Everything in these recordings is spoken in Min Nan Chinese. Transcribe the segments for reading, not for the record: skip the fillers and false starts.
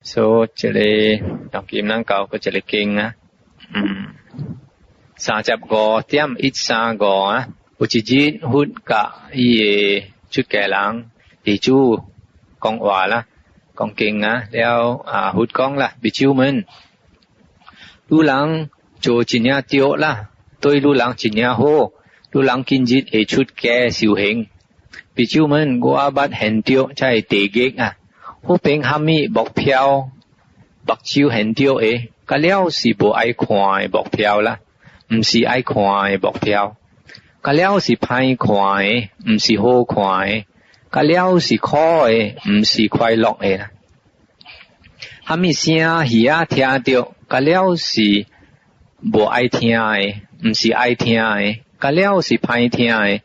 所以這个當今咱教閣一个經啊，35.135啊，有一日佛佮伊的出家人弟子講話啦，講經啊，了啊佛講啦，比丘們，汝人做真正對啦，對汝人真正好，汝人今日會出家修行。比丘們，我捌現著這个地獄啊，好比蝦米目標，目睭現著的，佮了是無愛看的目標啦，毋是愛看的目標，佮了是歹看的，毋是好看的，佮了是苦的，毋是快樂的啦。蝦米聲耳仔聽著，佮了是無愛聽的，毋是愛聽的，佮了是歹聽的，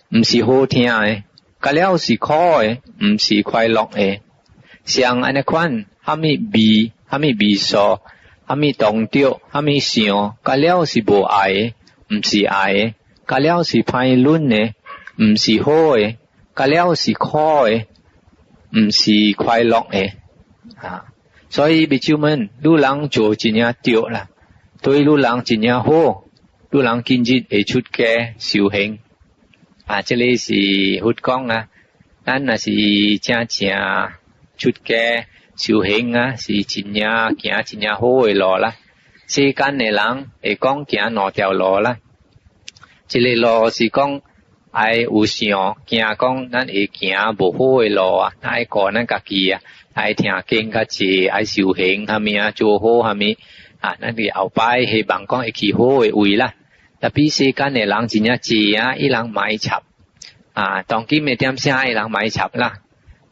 毋是好聽的，佮了是苦的，毋是快樂的。像按呢款，蝦米味，蝦米味素，蝦米動著，蝦米想，佮了是無愛的，毋是愛的，佮了是歹忍的，毋是好的，佮了是苦的，毋是快樂的。啊，所以比丘們，汝人做真正對啦，對汝人真正好，汝人今日會出家修行。啊，這个是佛講啊，咱若是正正出家修行啊，是真正行真正好的路啦。世間的人會講行兩條路啦，一个路是講愛有想，驚講咱會行無好的路啊，咱愛顧咱家己啊，愛聽經較濟，愛修行蝦米啊，做好蝦米啊，咱佇後擺希望講會去好的位啦。特別世間的人真正濟啊，伊人嘛愛插啊，當今的點聲伊人嘛愛插啦。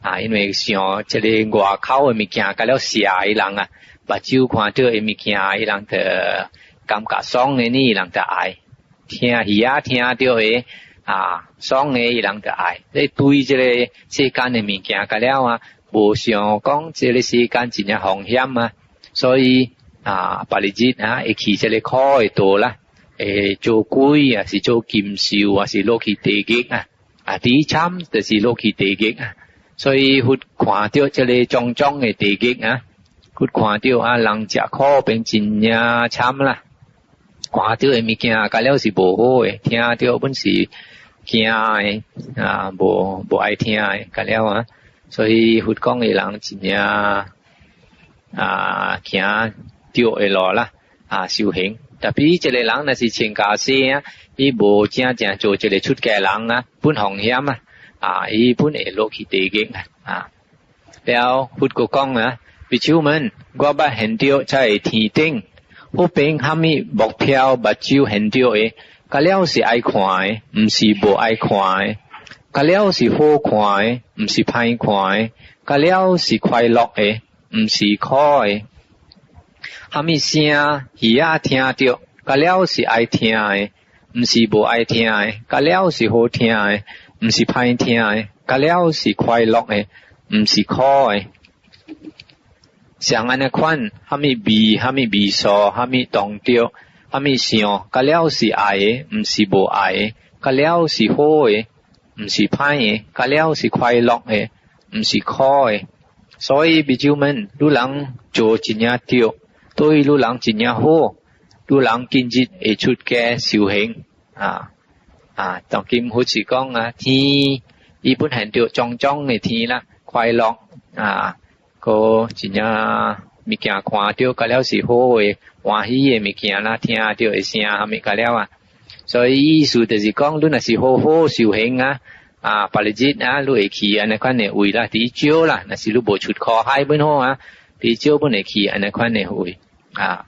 啊，因為想這个外口的物件，佮了邪伊人啊，目睭看著的物件，伊人就感覺爽的呢，伊人就愛聽耳仔聽著的啊，爽的伊人就愛。你對這个世間的物件，佮了啊，無想講這个世間真正風險啊，所以啊，別日啊會去這个苦的道啦，會做鬼啊，是做禽獸啊，是落去地獄啊，啊，佇慘就是落去地獄啊。所以佛看著這个種種的地獄啊，佛看著啊，人食苦變真正慘啦。看著的物件，佮了是無好的，聽著本是驚的啊，無無愛聽的，佮了啊。所以佛講的人真正啊，行對的路啦，啊，修行。特別這个人若是穿袈裟啊，伊無正正做一个出家人啊，本風險啊。啊，伊本會落去地獄啊！了佛閣講啊，比丘們，我捌現著這个天頂，好比蝦米目標目睭現著的，佮了是愛看的，毋是無愛看的；佮了是好看的，毋是歹看的；佮了是快樂的，毋是苦的。蝦米聲耳仔聽著，佮了是愛聽的，毋是無愛聽的；佮了是好聽的，毋是歹聽的，佮了是快樂的，毋是苦的。像按呢款，蝦米味，蝦米味素，蝦米動著，蝦米想，佮了是愛的，毋是無愛的；佮了是好的，毋是歹的；佮了是快樂的，毋是苦的。所以比丘們，汝人做真正對，對汝人真正好，汝人今日會出家修行啊！啊，當今佛是講啊，天伊本現著種種的天啦，快樂啊，閣真正物件看著佮了是好的，歡喜的物件啦，聽著的聲蝦米佮了啊。所以意思就是講，你若是好好修行啊，啊，別日啊，你會去按呢款的位啦，至少啦，若是你無出苦海本好啊，至少本會去按呢款的位啊。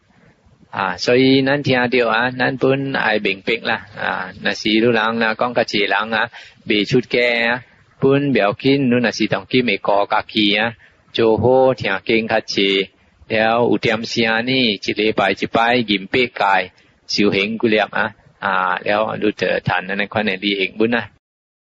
啊，所以咱聽著啊，咱本愛明白啦。啊，若是汝人啊講較濟人啊，未出家啊，本袂要緊，你若是當今會顧家己啊，做好聽經較濟，了有點聲呢，一禮拜一擺認八戒，修行幾粒啊，啊，了你就趁按呢款的利益本啊。